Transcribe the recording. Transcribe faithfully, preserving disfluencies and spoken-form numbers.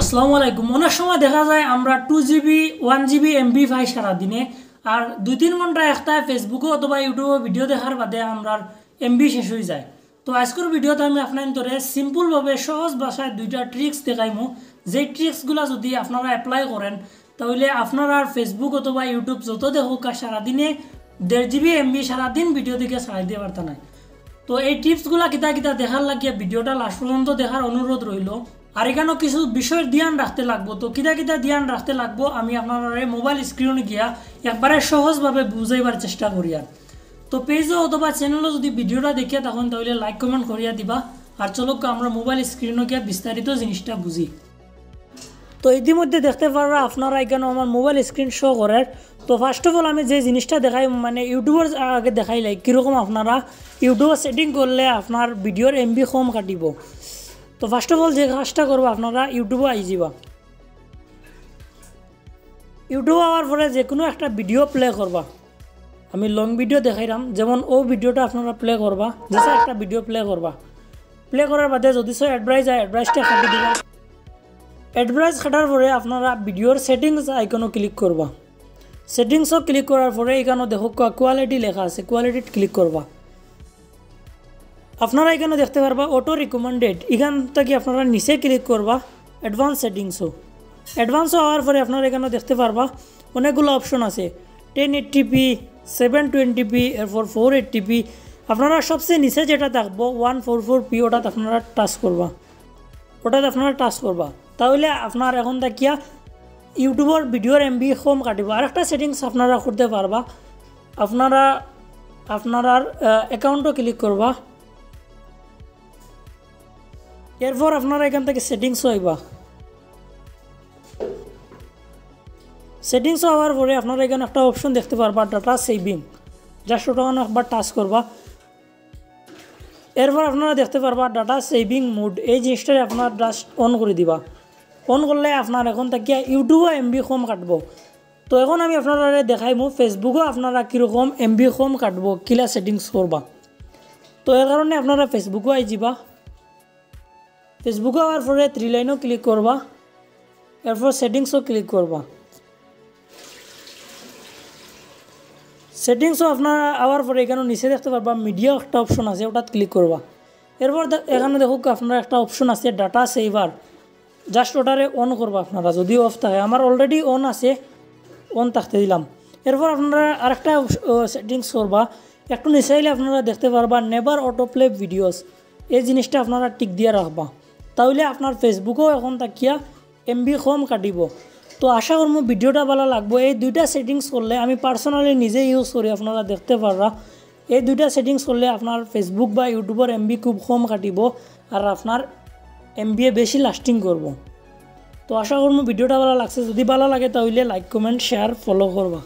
আসসালামু আলাইকুম। অনেক সময় দেখা যায় আমরা two GB, one GB MB পাই সারাদিনে, আর দুই তিন ঘন্টা একটায় ফেসবুকো অথবা ইউটিউবো ভিডিও দেখার বাদে আমরার এমবি শেষ হয়ে যায়। তো আজকের ভিডিওতে আমি আপনাইন্তরে সিম্পলভাবে সহজ ভাষায় দুইটা ট্রিক্স দেখাইমু, যেই ট্রিক্সগুলা যদি আপনারা অ্যাপ্লাই করেন, তাহলে আপনারার ফেসবুক অথবা ইউটিউব যত দেখুক আর সারাদিনে দেড় জিবি এমবি সারাদিন ভিডিও দেখে ছাড়াই দিয়ে পারতা নাই। তো এই টিপসগুলা কিতা কিতা দেখার লাগিয়া ভিডিওটা লাস্ট পর্যন্ত দেখার অনুরোধ রইল। আর এখানো কিছু বিষয় ধ্যান রাখতে লাগবো। তো কিতা কিতা ধ্যান রাখতে লাগবো আমি আপনারারে মোবাইল স্ক্রিনে গিয়া একবারে সহজভাবে বুঝাইবার চেষ্টা করিয়ার। তো পেজও অথবা চ্যানেলও যদি ভিডিওটা দেখিয়া থাকেন তাহলে লাইক কমেন্ট করিয়া দিবা। আর চলো আমরা মোবাইল স্ক্রিনে গিয়া বিস্তারিত জিনিসটা বুঝি। তো ইতিমধ্যে দেখতে পাররা আপনারা এখানো আমার মোবাইল স্ক্রিন শো করের। তো ফার্স্ট অফ অল আমি যে জিনিসটা দেখাই, মানে ইউটিউবর আগে দেখাইলাই কীরকম আপনারা ইউটিউবর সেটিং করলে আপনার ভিডিওর এমবি কম কাটিব। তো ফার্স্ট অফ অল যে কাজটা করবা আপনারা ইউটিউবো আই যাবা। ইউটিউব আওয়ার পরে যে কোনো একটা ভিডিও প্লে করবা। আমি লং ভিডিও দেখাইরাম, যেমন ও ভিডিওটা আপনারা প্লে করবা, যে একটা ভিডিও প্লে করবা। প্লে করার বাদে যদি সো অ্যাডভার্টাইজ অয়, অ্যাডভার্টাইজটা কাটি দিবা। অ্যাডভার্টাইজ কাটার পরে আপনারা ভিডিওর সেটিংস আইকনো ক্লিক করবা। সেটিংসও ক্লিক করার পরে এখানো দেখো কোয়ালিটি লেখা আছে, কোয়ালিটিত ক্লিক করবা। আপনারা এখানো দেখতে পারবা অটো রিকমেন্ডেড, এখান থাকি আপনারা নিচে ক্লিক করবা অ্যাডভান্স সেটিংসও। অ্যাডভান্সও আওয়ার পরে আপনারা এখানো দেখতে পারবা অনেকগুলো অপশন আছে, ten eighty P, seven twenty P, এরপর ফোর এইট্টি পি। আপনারা সবচেয়ে নিচে যেটা থাকবো ওয়ান ফোর ফোর পি, ওটাত আপনারা টাচ করবা, ওটাত আপনারা টাচ করবা। তাহলে আপনার এখন থাকিয়া ইউটিউবর ভিডিওর এমবি কম কাটিব। আর একটা সেটিংস আপনারা করতে পারবা, আপনারা আপনারার অ্যাকাউন্টও ক্লিক করবা। এরপর আপনারা এখান থাকি সেটিংসও আইবা। সেটিংসও আওয়ার পরে আপনারা এখানো একটা অপশন দেখতে পারবা, ডাটা সেভিং। জাস্ট ওটা একবার টাচ করবা। এরপর আপনারা দেখতে পারবা ডাটা সেভিং মোড, এই জিনিসটারে আপনারা জাস্ট অন করে দিবা। অন করলে আপনার এখন থাকিয়া ইউটিউবও এমবি কম কাটবো। তো এখন আমি আপনারারে দেখাইমু ফেসবুকও আপনারা কীরকম এমবি কম কাটবো, কিলা সেটিংস করবা। তো এর কারণে আপনারা ফেসবুকও আই যাবা। ফেসবুকও আওয়ার পরে থ্রি লাইনও ক্লিক করবা, এরপর সেটিংসও ক্লিক করবা। সেটিংসও আপনারা আওয়ার পরে এখানো নিচে দেখতে পারবা মিডিয়া একটা অপশন আছে, ওটাত ক্লিক করবা। এরপর দে- এখানো দেখুক আপনারা একটা অপশন আছে ডাটা সেভার, জাস্ট ওটারে অন করবা আপনারা, যদি অফ থাকে। আমার অলরেডি অন আছে, অন থাকতে দিলাম। এরপর আপনারা আরেকটা সেটিংস করবা, একটু নিচে আইলে আপনারা দেখতে পারবা নেভার অটো প্লে ভিডিওস, এই জিনিসটা আপনারা টিক দিয়া রাখবা। তাহলে আপনার ফেসবুকও এখন থাকিয়া এমবি কম কাটিব। তো আশা করমু ভিডিওটা ভালা লাগবো। এই দুইটা সেটিংস করলে আমি পার্সোনালি নিজে ইউজ করি, আপনারা দেখতে পাররা। এই দুইটা সেটিংস করলে আপনার ফেসবুক বা ইউটিউবর এমবি খুব কম কাটিব, আর আপনার এমবিয়ে বেশি লাস্টিং করব। তো আশা করমু ভিডিওটা ভালা লাগছে। যদি ভালা লাগে তাহলে লাইক, কমেন্ট, শেয়ার, ফলো করবা।